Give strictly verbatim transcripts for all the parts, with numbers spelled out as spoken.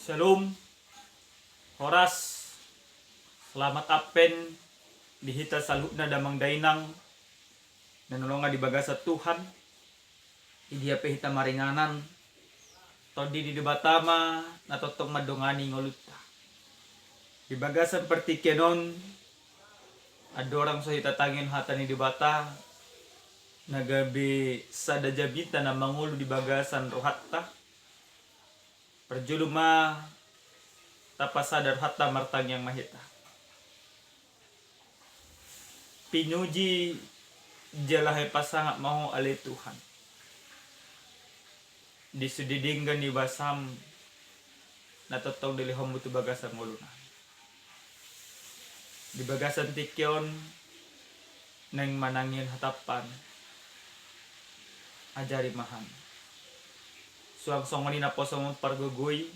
Shalom. Horas. Selamat Advent di hita saluhutna damang dainang na hinaholongan di bagasan Tuhan. Di dia pe hita maringanan, Tondi ni Debata ma na tongtong mandongani ngolunta. Di bagasan partingkian on, andorang so hita tangihon hata ni Debata na gabe sada jamita na mangolu di bagasan rohanta, parjolo ma tapasada rohanta, martangiang ma hita. Pinuji jala hahipasangat ma Ho ale Tuhan, di sude denggan ni basam na tongtong dilehonmu tu bagasan ngolunami. Di bagasan tingki on naeng manangihon hataM, ajari ma hami. Suang songon i naposoM on, pargogoi,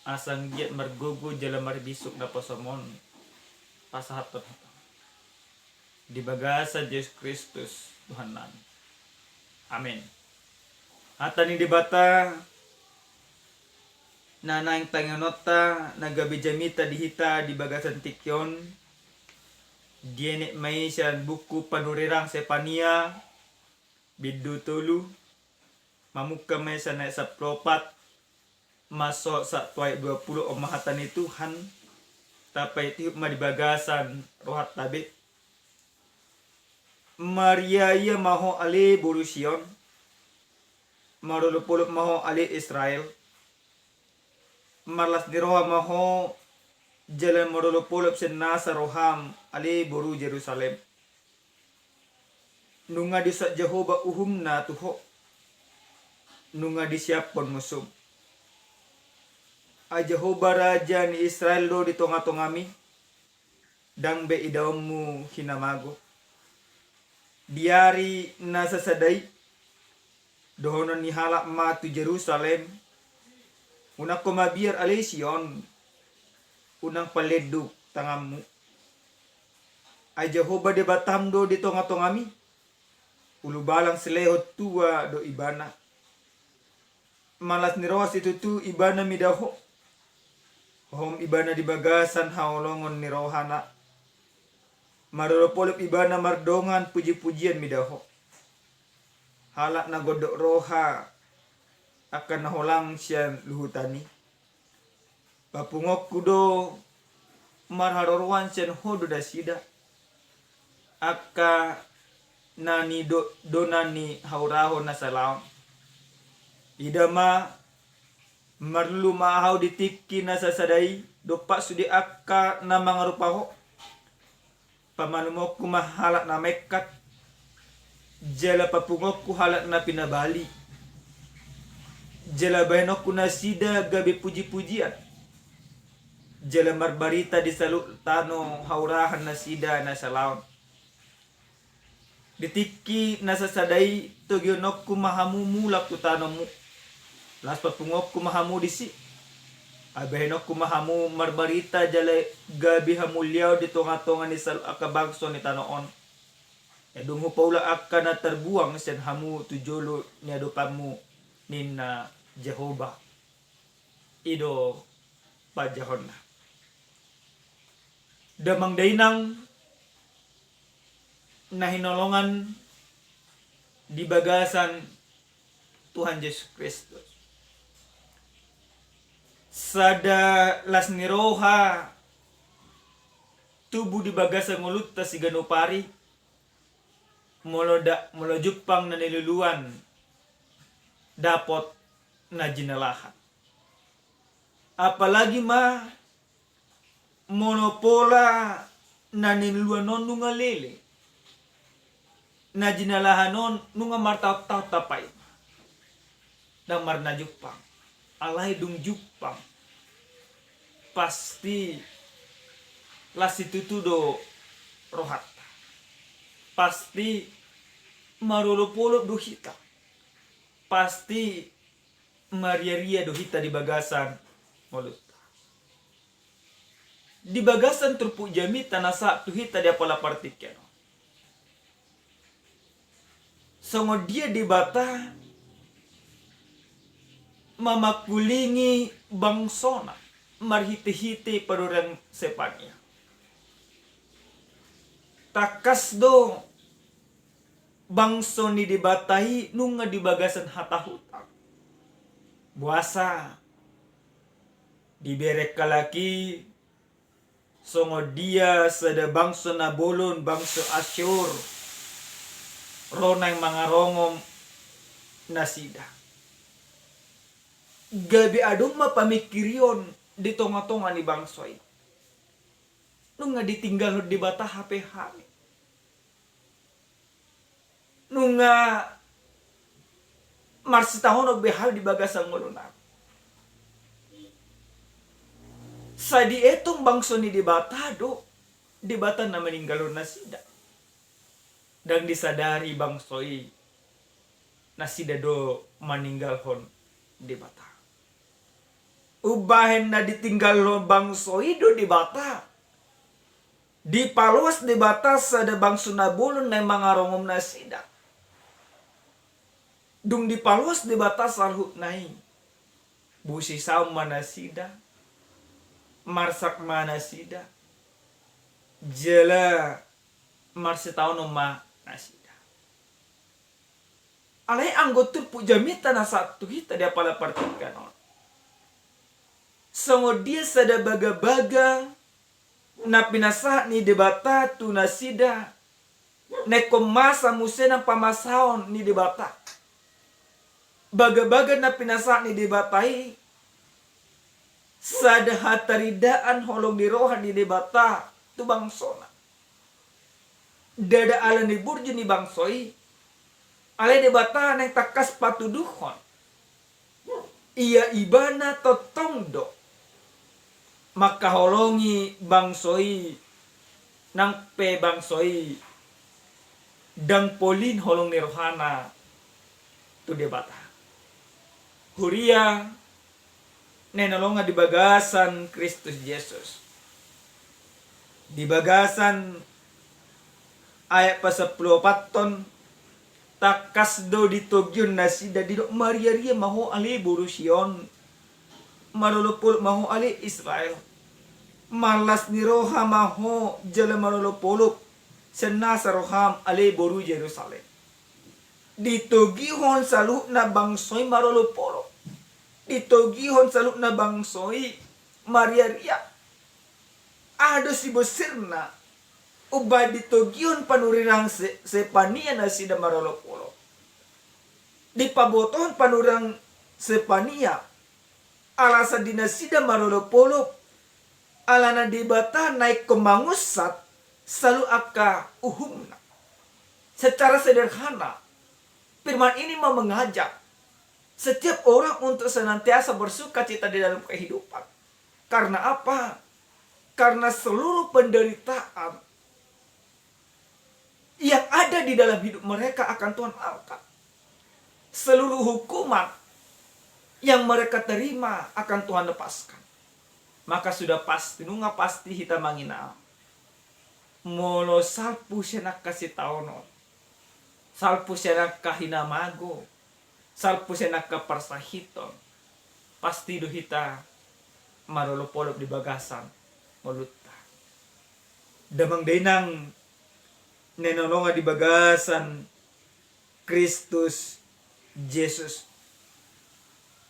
asa anggiat margogo jala marbisuk naposoM on pasahathon hataM. Di bagasan Jesus Kristus Tuhannami. Amen. Hata ni Debata na naeng tangihononta na gabe jamita di hita di bagasan tingki on, dienet ma i sian buku panurirang Sepania, bindu tolu, mamungka ma i sian ayat sampulu opat, masuk sahat tu ayat dua pulu. On ma hata ni Tuhan, tapaihutihut ma di bagasan rohanta be. Mariaia ma ho ale boru Sion, marolopolop ma ho ale Israel, marlas ni roha ma ho jala marolopolop sian nasa roham ale boru Jerusalem. Nunga diusap Jahowa uhumna tu ho, nunga disiaphon musum. Ai Jahowa raja ni Israel do di tongatongami, ndang be idaonmu hinamago. Di ari na sasada i, dohonon ni halak ma tu Jerusalem, unang ho mabiar ale Sion, unang palenduk tanganmu. Ai Jahowa Debatam do di tongatongami, ulubalang silehon tua do ibana. Malas ni roha situtu ibana mida ho, hohom ibana di bagasan haholongon ni rohana. Marolopolop ibana mardongan pujipujian mida ho. Halak na gondok roha angka na holang sian luhutan i. Papunguonku do marharoroan sian ho do nasida, angka na nidok dona ni haurahon na salaon. Ida ma, marlulu ma ahu di tingki na sasada i dompak sude angka na mangarupa ho. Pamalumhonku ma halak na mengkat, jala papunguonku halak na pinabali. Jala bahenonku nasida gabe pujipujian, jala marbarita di saluhut tano haurahan nasida na salaon. Di tingki na sasada i togihononku ma hamu mulak tu tanomu. Laos papunguonku ma hamu disi. Ai bahenonku ma hamu marbarita jala gabe hamuliaon di tongatonga ni saluhut angka bangso ni tano on. Ai dung hupaulak angka na tarbuang sian hamu tu jolo ni adopanmu, ninna Jahowa. I do panjahonna. Damang dainang na hinaholongan di bagasan Tuhan Jesus Kristus. Sada las ni roha tubu di bagasan ngolunta siganup ari, molo da-, molo jumpang na niluluan dapot na jinalahan. Apalagi ma molo pola na niluluan on nunga lele, na jinalahan on nunga martaontao tapaima, ndang marna jumpang. Alai dung jumpang, pasti las situtu do rohanta. Pasti marolopolop do hita. Pasti mariaria do hita di bagasan ngolunta. Di bagasan turpuk jamita na sahat tu hita di apala partingkian on. Songon dia Debata mamangkulingi bangsona marhite-hite panurirang Sepania. Tangkas do bangso ni Debata i nunga di bagasan hatahutan. Boasa dibereng halak i songon dia sada bangso na bolon, bangso Asyur, ro naeng mangarongom nasida. Gabe adong ma pamingkirion di tonga-tonga ni bangso i. Nunga ditinggalhon Debata hape hami. Nunga marsitaonon be hami di bagasan ngolunami. Sai dietong bangso ni Debata do Debata na maninggalhon nasida. Ndang disadari bangso i nasida do maninggalhon Debata. Umbahen na ditinggalhon bangso i do Debata, dipaloas Debata sada bangso na bolon naeng mangarongom nasida. Dung dipaloas Debata saluhutna i, busisaon ma nasida, marsak ma nasida, jala marsitaonon ma nasida. Alai anggo turpuk jamita na sahat tu hita di apala partingkian on, songon dia sada bagabaga na pinasahat ni Debata tu nasida, na ingkon masa muse nang pamasaon ni Debata. Bagabaga na pinasahat ni Debata i sada hataridaan holong ni roha ni Debata tu bangsona. Ndada ala ni burju ni bangso i, alai Debata naeng tangkas patuduhon. Ia Ibana tongtong do mangkaholongi bangso i, nang pe bangso i ndang polin holong ni rohana tu Debata. Huria na hinaholongan di bagasan Kristus Jesus. Di bagasan ayat pasampulu opathon, tangkas do ditogihon nasida, didok, "Mariaria ma ho ale boru Sion, marolopolop ma ho ale Israel, marlas ni roha ma ho jala marolopolop sian nasa roham ale boru Jerusalem." Ditogihon saluhutna bangso i marolopolop. Ditogihon saluhutna bangso i mariaria. Aha do sibosirna? Umbahen ditogihon panurirang Se-, Sepania nasida marolopolop. Dipabotohon panurirang Sepania alasan di nasida marolopolop, alana Debata na ingkon mangunsat saluhut angka uhumna. Secara sederhana, firman ini mau mengajak setiap orang untuk senantiasa bersukacita di dalam kehidupan. Karena apa? Karena seluruh penderitaan yang ada di dalam hidup mereka akan Tuhan angkat. Seluruh hukuman yang mereka terima akan Tuhan lepaskan. Maka sudah pasti, nunga pasti hita manginam, molo salpu sian angka sitaonon, salpu sian angka hinamago, salpu sian angka parsahiton, pasti do hita marolopolop di bagasan ngolunta. Damang dainang na hinaholongan di bagasan Kristus Jesus.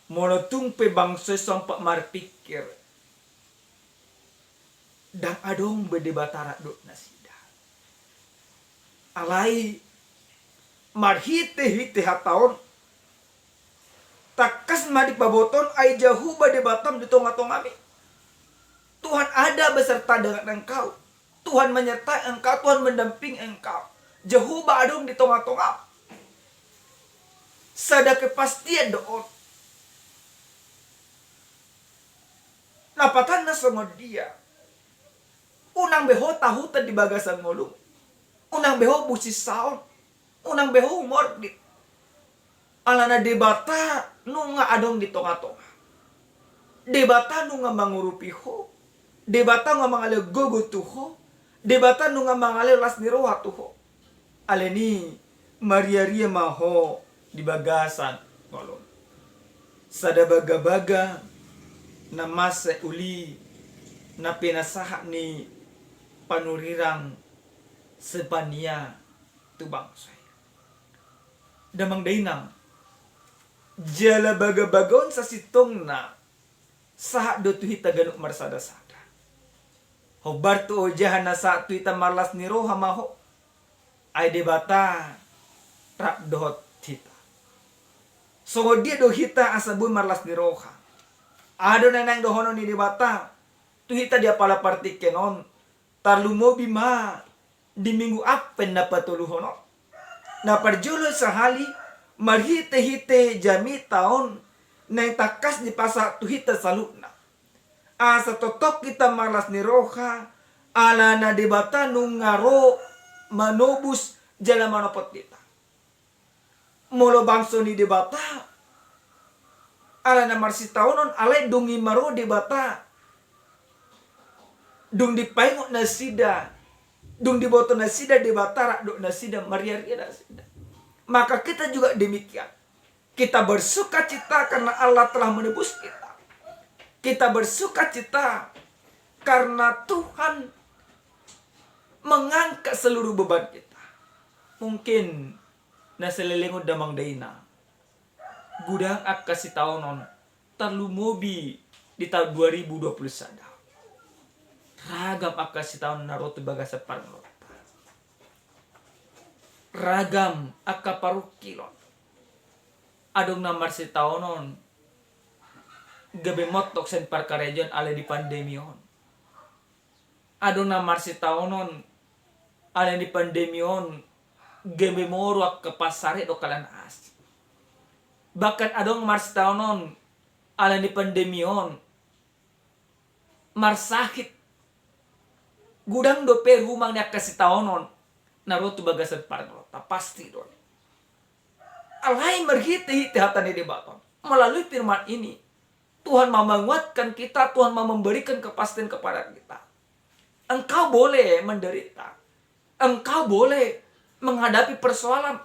Molo tung pe bangso i sompat marpingkir, ndang adong be Debata rap dohot nasida. Alai marhite-hite hata on, tangkas ma dipabotohon, ai Jahowa Debatam di tonga-tongami. Tuhan ada beserta dengan engkau. Tuhan menyertai engkau, Tuhan mendampingi engkau. Jahowa adong di tonga-tongam. Sada kepastian do on. Na patanna songon dia? Unang be ho tahutan di bagasan ngolum. Unang be ho busisaon. Unang be ho humordit. Alana Debata nunga adong di tonga-tonga. Debata nunga mangurupi ho. Debata nunga mangalehon gogo tu ho. Debata nunga mangalehon las ni roha tu ho. Alani i, mariaria ma ho di bagasan ngolum. Sada bagabaga na masa uli na pinasahat ni panurirang Spania tu bangso i. Damang dainang, jala bagabaga on sasintongna sahat do tu hita ganup marsadasada. Hombar tu ojahan na sahat tu hita marlas ni roha ma ho. Ai Debata rap dohot hita. Songon dia do hita asa boi marlas ni roha? Aha do na naeng dohonon ni Debata tu hita di apala partingkian on, tarlumobi ma di Minggu Advent na patoluhon on? Na parjolo sahali, marhitehite jamita on naeng tangkas dipasahat tu hita saluhutna. Asa tongtong hita marlas ni roha, alana Debata nunga ro manobus jala manopot hita. Molo bangso ni Debata, alana marsitaonon, alai dung i ma ro Debata, dung dipaingot nasida, dung diboto nasida Debata, rap dohot nasida, marriaria nasida. Maka kita juga demikian. Kita bersukacita karena Allah telah menebus kita. Kita bersukacita karena Tuhan mengangkat seluruh beban kita. Mungkin na saleleng on, damang dainang, godang angka sitaonon, tarlumobi di taon dua ribu dua puluh sada. Ragam angka sitaonon na ro tu bagasan parngoluonta. Ragam angka parungkilon. Adong na marsitaonon gabe montok sian parkarejoan alai di pandemi on. Adong na marsitaonon alai di pandemi on gabe moru angka pansarian dohot angka na asing. Bahkan adong marsitaonon alai di pandemi on marsahit. Godang dope rumang ni angka sitaonon na ro tu bagasan parngoluonta, pasti do. Alai marhitehite hata ni Debata on, melalui firman ini, Tuhan mau menguatkan kita, Tuhan mau memberikan kepastian kepada kita. Engkau boleh menderita. Engkau boleh menghadapi persoalan.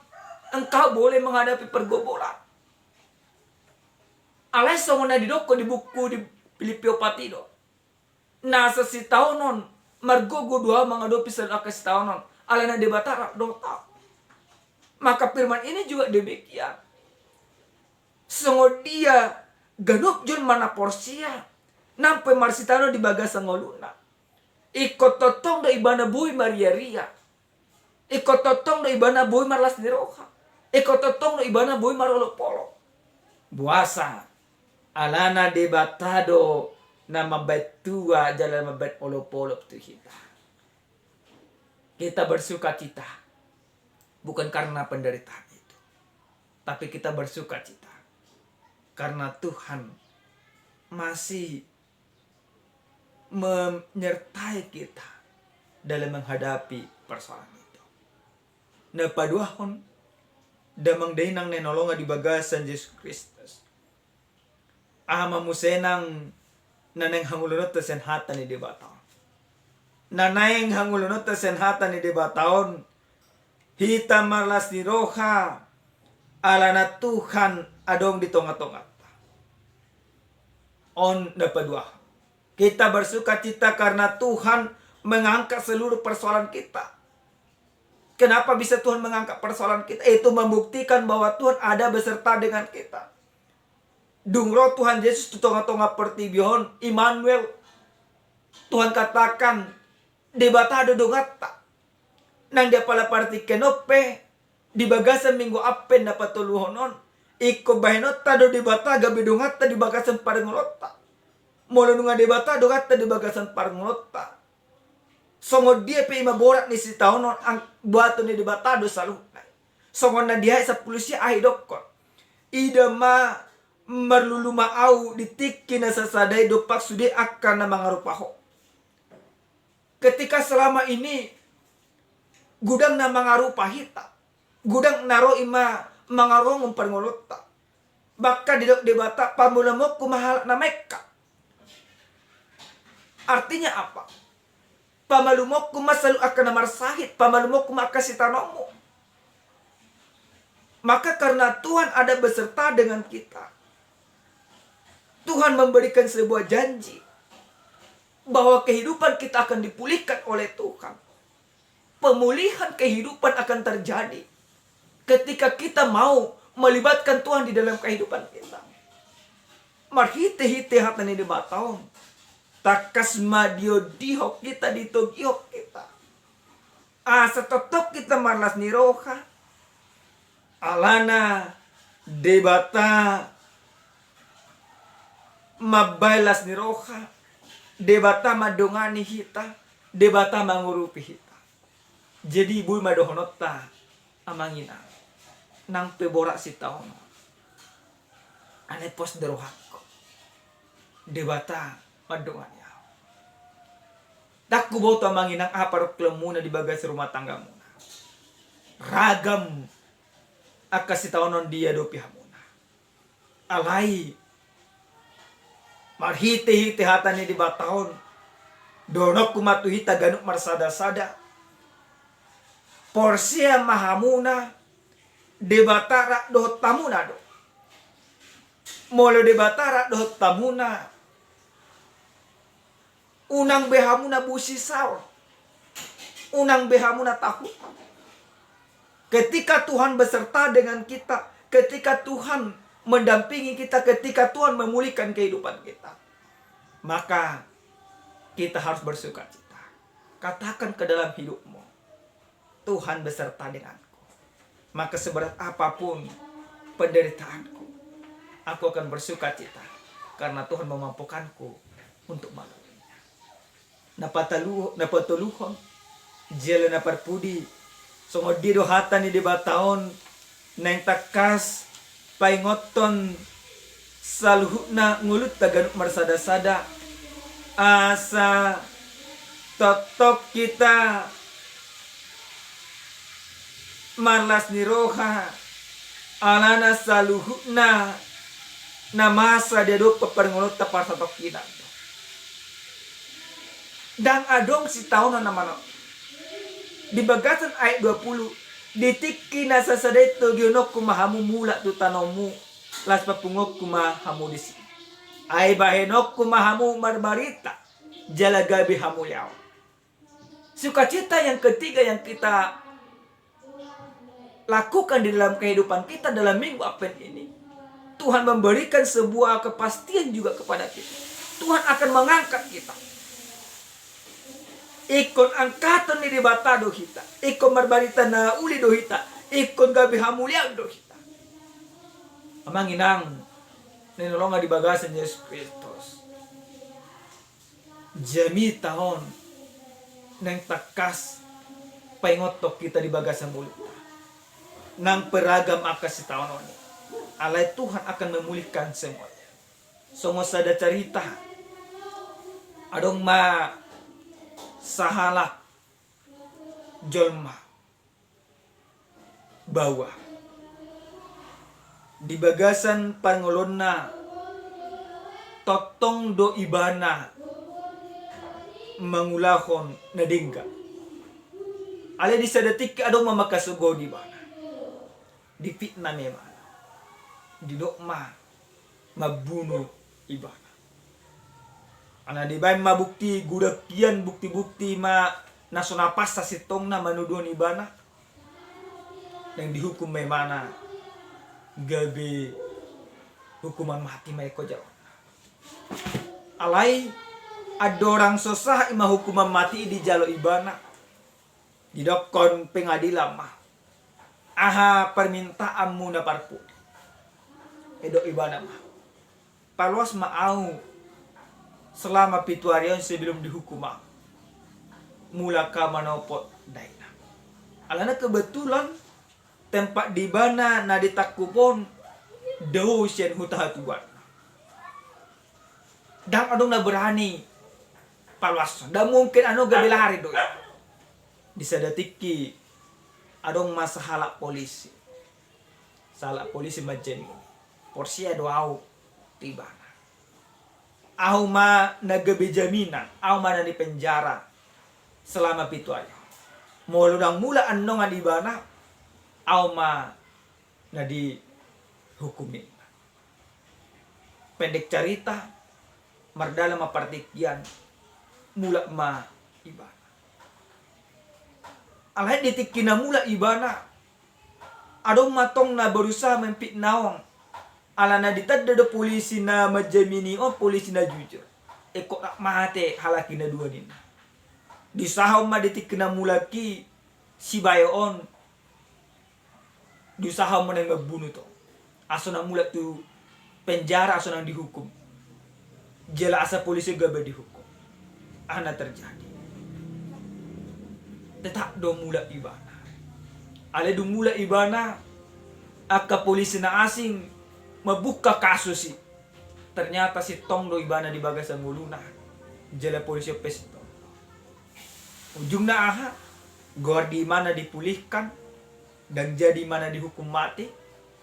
Engkau boleh menghadapi pergumulan. Alai songon na didok di buku di Pilippi opat i do, nasa sitaonon, margogo do ahu mangadopi saluhut angka sitaonon, alana Debata rap dohot ahu. Maka firman ini juga demikian. Songon dia ganup jolma na porsea, nang pe marsitaonon di bagasan ngoluna, ingkon tongtong do ibana boi marriaria. Ingkon tongtong do ibana boi marlas ni roha. Ingkon tongtong do ibana boi marolopolop. Boasa? Alana Debata do na mambahen tua jala mambahen olopolop tu hita. Kita bersukacita bukan karena penderitaan itu, tapi kita bersukacita karena Tuhan masih menyertai kita dalam menghadapi persoalan itu. Na paduahon, damang dainang na hinaholongan di bagasan Jesus Kristus, aha ma muse nang na naeng hangoluonta sian hata ni Debata on? Na naeng hangoluonta sian hata ni Debata on, hita marlas ni roha alana Tuhan adong di tongatonganta. On na paduahon. Kita bersukacita karena Tuhan mengangkat seluruh persoalan kita. Kenapa bisa Tuhan mengangkat persoalan kita? Itu membuktikan bahwa Tuhan ada beserta dengan kita. Dung ro Tuhan Jesus tu tongatonga portibi on, Immanuel, Tuhan katakan, Debata do donganta. Nang di apala partingkian on pe, di bagasan Minggu Advent na patoluhon on, ingkon bahenonta do Debata gabe donganta di bagasan parngoluonta. Molo nunga Debata donganta di bagasan parngoluonta, songon dia pe i ma borat ni sitaonon, ang-, buaton ni Debata do saluhutna. Songon na di ayat sampulu sia, aha didokkon? Ida ma marlulu ma ahu di tingki na sasada i dompak sude angka na mangarupa ho. Ketika selama ini godang na mangarupa hita, godang na ro i ma mangarupa parngoluonta. Bahkan didok Debata, pamulomonku ma halak na mengkak. Artinya apa? Pamalumonku ma saluhut angka na marsahit, pamalumonku ma angka sitaononmu. Maka karena Tuhan ada beserta dengan kita, Tuhan memberikan sebuah janji bahwa kehidupan kita akan dipulihkan oleh Tuhan. Pemulihan kehidupan akan terjadi ketika kita mau melibatkan Tuhan di dalam kehidupan kita. Marhite-hite hata ni Debata on, tangkas ma diodihon hita, ditogihon hita, asa tongtong hita marlas ni roha. Alana Debata mambahen las ni roha, Debata mandongani hita, Debata mangurupi hita. Jadi boi ma dohononta, Amang Inang, nang pe borat sitaonon, alai pos do rohangku, Debata mandongani ahu. Ndang huboto, Amang Inang, aha parungkilonmuna di bagasan rumah tanggamuna. Ragam angka sitaonon diadopi hamuna. Alai marhite-hite hata ni Debata on, dohononku ma tu hita ganup marsada-sada: Porsea ma hamuna, Debata rap dohot hamuna do. Molo Debata rap dohot hamuna, unang be hamuna busisaon, unang be hamuna tahuton. Ketika Tuhan beserta dengan kita, ketika Tuhan mendampingi kita, ketika Tuhan memulihkan kehidupan kita, maka kita harus bersukacita. Katakan ke dalam hidupmu, "Tuhan beserta denganku, maka seberat apapun penderitaanku, aku akan bersukacita, karena Tuhan memampukanku untuk melaluinya." Na patalu-, na patoluhon, jala na parpudi, songon dia do hata ni Debata on, naeng tangkas paingothon saluhutna ngolunta ganup marsada-sada, asa tongtong hita marlas ni roha, alana saluhutna na masa diadopi parngoluonta parsatongkinan. Ndang adong sitaonon na manang di bagasan ayat dua puluh, "Di tingki na sasada i togihononku ma hamu mulak tu tanomu, laos papunguonku ma hamu disi. Ai bahenonku ma hamu marbarita, jala gabe hamuliaon." Sukacita yang ketiga yang kita lakukan di dalam kehidupan kita dalam Minggu Advent ini, Tuhan memberikan sebuah kepastian juga kepada kita. Tuhan akan mengangkat kita. Ingkon angkaton ni Debata do hita. Ingkon marbarita na uli do hita. Ingkon gabe hamuliaon do hita. Amang Inang na hinaholongan di bagasan Jesus Kristus, jamita on naeng tangkas paingothon hita di bagasan ngolunta. Nang pe ragam angka sitaonon i, alai Tuhan akan memulihkan semuanya. Songon sada carita, adong ma sahalak jolma baoa. Di bagasan parngoluonna tongtong do ibana mangulahon na denggan. Alai di sada tingki adong ma mangkasogohon ibana. Difitnah ma ibana. Didok ma mambunu ibana. Alana dibaen ma bukti, godang hian bukti-bukti ma na so na pas sasintongna manuduhon ibana. Naeng dihukum ma ibana gabe hukuman mati ma ingkon jaloonna. Alai andorang so sahat i ma hukuman mati i dijalo ibana, didokkon pengadilan ma, "Aha permintaanmu na parpudi?" Didok ibana ma, "Paloas ma ahu selama pitu ari on sebelum dihukum ahu mulak manopot dainang." Alana kebetulan tempat di ibana na ditangkup on dao sian huta hatubuanna. Ndang adong na berani paloas, ndang mungkin, annon gabe lari do i. Di sada tingki adong ma sahalak polisi. Sahalak polisi manjamini. Porsea do ahu tu ibana. Ahu ma na gabe jaminan, ahu ma na di penjara selama pitu ari. Molo ndang mulak annon ibana, ahu ma na dihukum i. Pendek carita, mardalan ma partingkian, mulak ma ibana. Alai di tingki na mulak ibana, adong ma tong na berusaha memfitnah on. Alana ditanda do polisi na manjamini on polisi na jujur. Ingkon rap mate halak i na dua ninna. Diusahahon ma di tingki na mulak i si Bayo on, diusahahon ma naeng mambunu tong. Aso na mulak tu penjara, aso naeng dihukum. Jala asa polisi gabe dihukum. Aha na terjadi? Tetap do mulak ibana. Alai dung mulak ibana, angka polisi na asing mambuka kasus i. Ternyata sintong do ibana di bagasan ngoluna. Jala polisi on pe sintong. Ujungna aha? Goar ni ibana dipulihkan, ndang jadi ibana dihukum mate,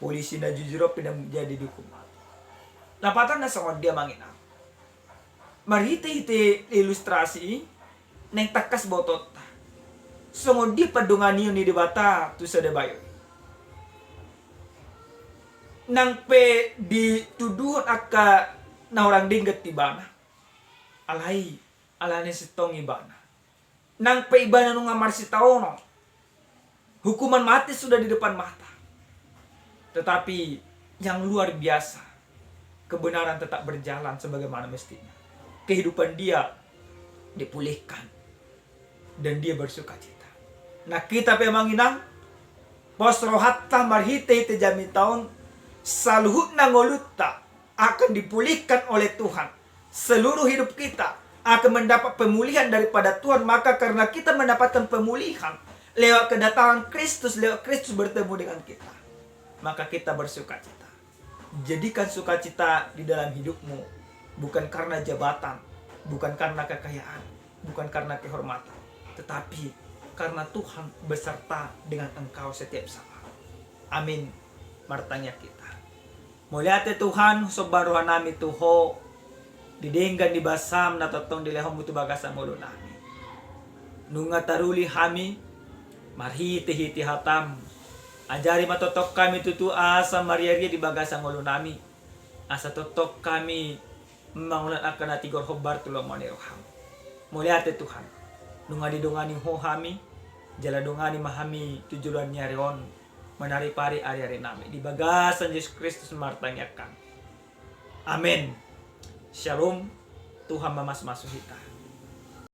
polisi na jujur on pe ndang jadi dihukum mate. Lapatanna songon dia, amang inang? Marhitehite ilustrasi i, naeng tangkas botoonta songon dia pandonganion ni Debata tu sada Bayo i. Nang pe dituduhon angka na hurang denggan tu ibana, alai alana sintong ibana. Nang pe ibana nunga marsitaonon, hukuman mati sudah di depan mata. Tetapi yang luar biasa, kebenaran tetap berjalan sebagaimana mestinya. Kehidupan dia dipulihkan dan dia bersukacita. Nah, hita pe, amang inang, pos rohanta marhitehite jamita on, saluhutna ngolunta akan dipulihkan oleh Tuhan. Seluruh hidup kita akan mendapat pemulihan daripada Tuhan. Maka karena kita mendapatkan pemulihan lewat kedatangan Kristus, lewat Kristus bertemu dengan kita, maka kita bersukacita. Jadikan sukacita di dalam hidupmu, bukan karena jabatan, bukan karena kekayaan, bukan karena kehormatan, tetapi karena Tuhan beserta dengan engkau setiap saat. Amin. Martangiang hita. Mauliate Tuhan, somba rohanami tu Ho, di denggan ni basaM na tongtong dilehonMu tu bagasan ngolunami. Nunga taruli hami marhitehite hataM. Ajari ma tongtong hami tutu asa mariaria di bagasan ngolunami, asa tongtong hami mangulang angka na tigor hombar tu lomo ni rohaM. Mauliate Tuhan, nunga didongani Ho hami, jala dongani ma hami tu joloan ni ari on, manaripari ariarinami. Di bagasan Jesus Kristus martangiang hami. Amen. Shalom. Tuhan mamasu-masu hita.